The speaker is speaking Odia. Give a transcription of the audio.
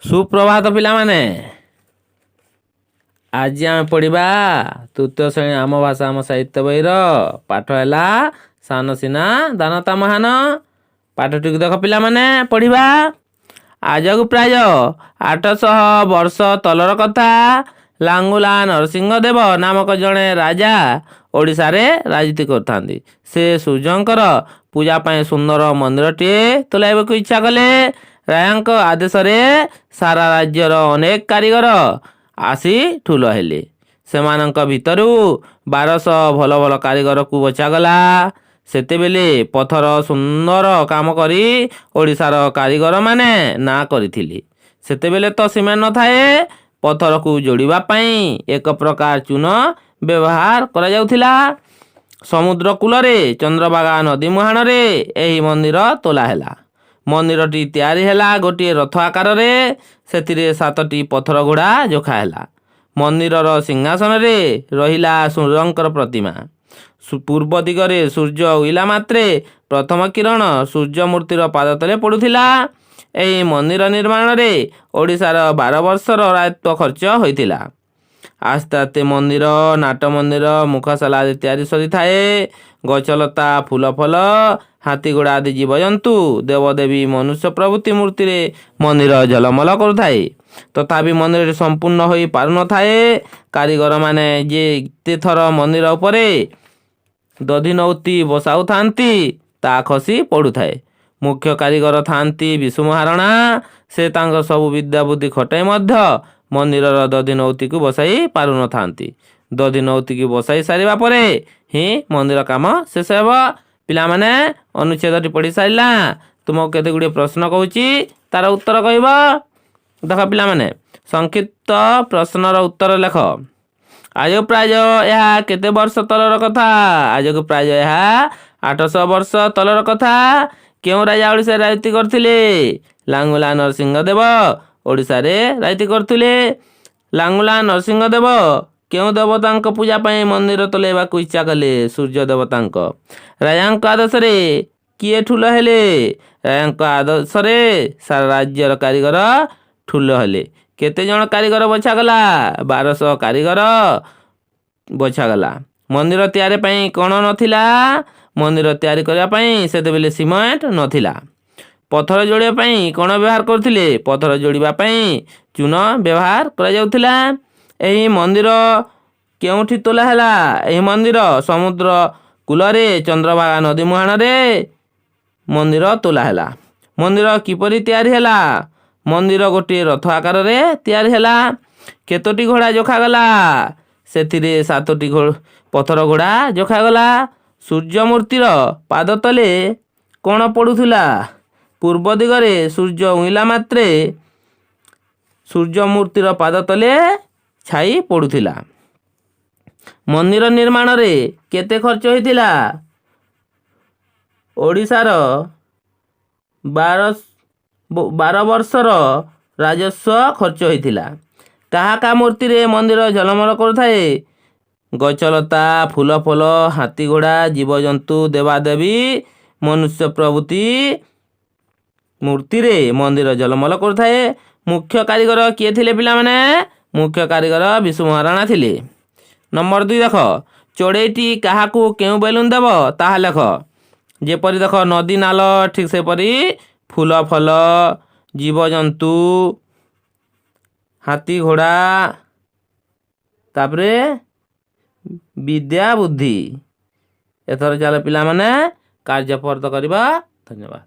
ସୁପ୍ରଭାତ ପିଲାମାନେ। ଆଜି ଆମେ ପଢ଼ିବା ତୃତୀୟ ଶ୍ରେଣୀ ଆମ ଭାଷା ଆମ ସାହିତ୍ୟ ବହିର ପାଠ ହେଲା ସାନ ସିନା ଦାନତା ମହାନ। ପାଠଟିକୁ ଦେଖ ପିଲାମାନେ, ପଢ଼ିବା। ଆଜକୁ ପ୍ରାୟ 800 ବର୍ଷ ତଳର କଥା। ଲାଙ୍ଗୁଳା ନରସିଂହ ଦେବ ନାମକ ଜଣେ ରାଜା ଓଡ଼ିଶାରେ ରାଜୁତି କରିଥାନ୍ତି। ସେ ସୂର୍ଯ୍ୟଙ୍କର ପୂଜା ପାଇଁ ସୁନ୍ଦର ମନ୍ଦିରଟିଏ ତୋଳାଇବାକୁ ଇଚ୍ଛା କଲେ। ରାଜାଙ୍କ ଆଦେଶରେ ସାରା ରାଜ୍ୟର ଅନେକ କାରିଗର ଆସି ଠୁଳ ହେଲେ। ସେମାନଙ୍କ ଭିତରୁ 1200 ଭଲ ଭଲ କାରିଗରକୁ ବଛାଗଲା। ସେତେବେଳେ ପଥର ସୁନ୍ଦର କାମ କରି ଓଡ଼ିଶାର କାରିଗରମାନେ ନାଁ କରିଥିଲେ। ସେତେବେଳେ ତ ସିମେଣ୍ଟ ନଥାଏ। ପଥରକୁ ଯୋଡ଼ିବା ପାଇଁ ଏକ ପ୍ରକାର ଚୂନ ବ୍ୟବହାର କରାଯାଉଥିଲା। ସମୁଦ୍ର କୂଳରେ ଚନ୍ଦ୍ରଭାଗା ନଦୀ ମୁହାଣରେ ଏହି ମନ୍ଦିର ତୋଳା ହେଲା। ମନ୍ଦିରଟି ତିଆରି ହେଲା ଗୋଟିଏ ରଥ ଆକାରରେ। ସେଥିରେ ସାତଟି ପଥର ଘୋଡ଼ା ଯୋଖା ହେଲା। ମନ୍ଦିରର ସିଂହାସନରେ ରହିଲା ସୂର୍ଯ୍ୟଙ୍କର ପ୍ରତିମା। ପୂର୍ବ ଦିଗରେ ସୂର୍ଯ୍ୟ ଉଇଲା ମାତ୍ରେ ପ୍ରଥମ କିରଣ ସୂର୍ଯ୍ୟମୂର୍ତ୍ତିର ପାଦ ତଳେ ପଡୁଥିଲା। ଏହି ମନ୍ଦିର ନିର୍ମାଣରେ ଓଡ଼ିଶାର 12 ବର୍ଷର ରାଜତ୍ୱ ଖର୍ଚ୍ଚ ହୋଇଥିଲା। ଆସ୍ତେ ଆସ୍ତେ ମନ୍ଦିର, ନାଟ ମନ୍ଦିର, ମୁଖଶାଳା ଆଦି ତିଆରି ସରିଥାଏ। ଗଛଲତା, ଫୁଲ ଫଳ, ହାତୀ ଘୋଡ଼ା ଆଦି ଜୀବଜନ୍ତୁ, ଦେବଦେବୀ, ମନୁଷ୍ୟ ପ୍ରଭୃତି ମୂର୍ତ୍ତିରେ ମନ୍ଦିର ଝଲମଲ କରୁଥାଏ। ତଥାପି ମନ୍ଦିରଟି ସମ୍ପୂର୍ଣ୍ଣ ହୋଇ ପାରୁନଥାଏ। କାରିଗରମାନେ ଯେତେଥର ମନ୍ଦିର ଉପରେ ଦଧିନଉତି ବସାଉଥାନ୍ତି, ତା ଖସି ପଡୁଥାଏ। ମୁଖ୍ୟ କାରିଗର ଥାନ୍ତି ବିଶୁ ମହାରଣା। ସେ ତାଙ୍କ ସବୁ ବିଦ୍ୟା ବୁଦ୍ଧି ଖଟାଇ ମଧ୍ୟ ମନ୍ଦିରର ଦଧିନଉତିକୁ ବସାଇ ପାରୁନଥାନ୍ତି। ଦଧିନଉତିକୁ ବସାଇ ସାରିବା ପରେ ହିଁ ମନ୍ଦିର କାମ ଶେଷ ହେବ। ପିଲାମାନେ, ଅନୁଚ୍ଛେଦଟି ପଢ଼ି ସାରିଲା। ତୁମକୁ କେତେ ଗୁଡ଼ିଏ ପ୍ରଶ୍ନ କହୁଛି, ତାର ଉତ୍ତର କହିବ। ଦେଖ ପିଲାମାନେ, ସଂକ୍ଷିପ୍ତ ପ୍ରଶ୍ନର ଉତ୍ତର ଲେଖ। ଆଜକୁ ପ୍ରାୟ ଏହା କେତେ ବର୍ଷ ତଳର କଥା? ଆଜକୁ ପ୍ରାୟ ଏହା 800 ବର୍ଷ ତଳର କଥା। କେଉଁ ରାଜା ଓଡ଼ିଶାରେ ରାଜୁତି କରିଥିଲେ? ଲାଙ୍ଗୁଳା ନରସିଂହ ଦେବ ଓଡ଼ିଶାରେ ରାଜୁତି କରୁଥିଲେ। ଲାଙ୍ଗୁଳା ନରସିଂହ ଦେବ କେଉଁ ଦେବତାଙ୍କ ପୂଜା ପାଇଁ ମନ୍ଦିର ତୋଳାଇବାକୁ ଇଚ୍ଛା କଲେ? ସୂର୍ଯ୍ୟ ଦେବତାଙ୍କ। ରାଜାଙ୍କ ଆଦେଶରେ କିଏ ଠୁଳ ହେଲେ? ରାଜାଙ୍କ ଆଦେଶରେ ସାରା ରାଜ୍ୟର କାରିଗର ଠୁଳ ହେଲେ। କେତେ ଜଣ କାରିଗର ବଛାଗଲା? 1200 କାରିଗର ବଛାଗଲା। ମନ୍ଦିର ତିଆରି ପାଇଁ କ'ଣ ନଥିଲା? ମନ୍ଦିର ତିଆରି କରିବା ପାଇଁ ସେତେବେଳେ ସିମେଣ୍ଟ ନଥିଲା। ପଥର ଯୋଡ଼ିବା ପାଇଁ କ'ଣ ବ୍ୟବହାର କରୁଥିଲେ? ପଥର ଯୋଡ଼ିବା ପାଇଁ ଚୂନ ବ୍ୟବହାର କରାଯାଉଥିଲା। ଏହି ମନ୍ଦିର କେଉଁଠି ତୋଳା ହେଲା? ଏହି ମନ୍ଦିର ସମୁଦ୍ର କୂଳରେ ଚନ୍ଦ୍ରଭାଗା ନଦୀ ମୁହାଣରେ ମନ୍ଦିର ତୋଳା ହେଲା। ମନ୍ଦିର କିପରି ତିଆରି ହେଲା? ମନ୍ଦିର ଗୋଟିଏ ରଥ ଆକାରରେ ତିଆରି ହେଲା। କେତୋଟି ଘୋଡ଼ା ଯୋଖାଗଲା? ସେଥିରେ ସାତୋଟି ପଥର ଘୋଡ଼ା ଯୋଖାଗଲା। ସୂର୍ଯ୍ୟମୂର୍ତ୍ତିର ପାଦ ତଳେ କ'ଣ ପଡୁଥିଲା? ପୂର୍ବ ଦିଗରେ ସୂର୍ଯ୍ୟ ଉଇଁଲା ମାତ୍ରେ ସୂର୍ଯ୍ୟମୂର୍ତ୍ତିର ପାଦ ତଳେ ଛାଇ ପଡୁଥିଲା। ମନ୍ଦିର ନିର୍ମାଣରେ କେତେ ଖର୍ଚ୍ଚ ହୋଇଥିଲା? ଓଡ଼ିଶାର 12 ବର୍ଷର ରାଜସ୍ୱ ଖର୍ଚ୍ଚ ହୋଇଥିଲା। କାହା କାହା ମୂର୍ତ୍ତିରେ ମନ୍ଦିର ଝଲମଲ କରୁଥାଏ? ଗଛଲତା, ଫୁଲ ଫଳ, ହାତୀ ଘୋଡ଼ା, ଜୀବଜନ୍ତୁ, ଦେବାଦେବୀ, ମନୁଷ୍ୟ ପ୍ରଭୃତି ମୂର୍ତ୍ତିରେ ମନ୍ଦିର ଝଲମଲ କରୁଥାଏ। ମୁଖ୍ୟ କାରିଗର କିଏ ଥିଲେ ପିଲାମାନେ? ମୁଖ୍ୟ କାରିଗର ବିଶୁ ମହାରଣା ଥିଲେ। ନମ୍ବର 2 ଦେଖ, ଚଢ଼େଇଟି କାହାକୁ କେଉଁ ବେଲୁନ ଦେବ ତାହା ଲେଖ। ଯେପରି ଦେଖ ନଦୀ ନାଳ, ଠିକ ସେପରି ଫୁଲ ଫଳ, ଜୀବଜନ୍ତୁ, ହାତୀ ଘୋଡ଼ା, ତାପରେ ବିଦ୍ୟା ବୁଦ୍ଧି। ଏଥର ଚାଲ ପିଲାମାନେ, କାର୍ଯ୍ୟପର୍ଦ୍ଦ କରିବା। ଧନ୍ୟବାଦ।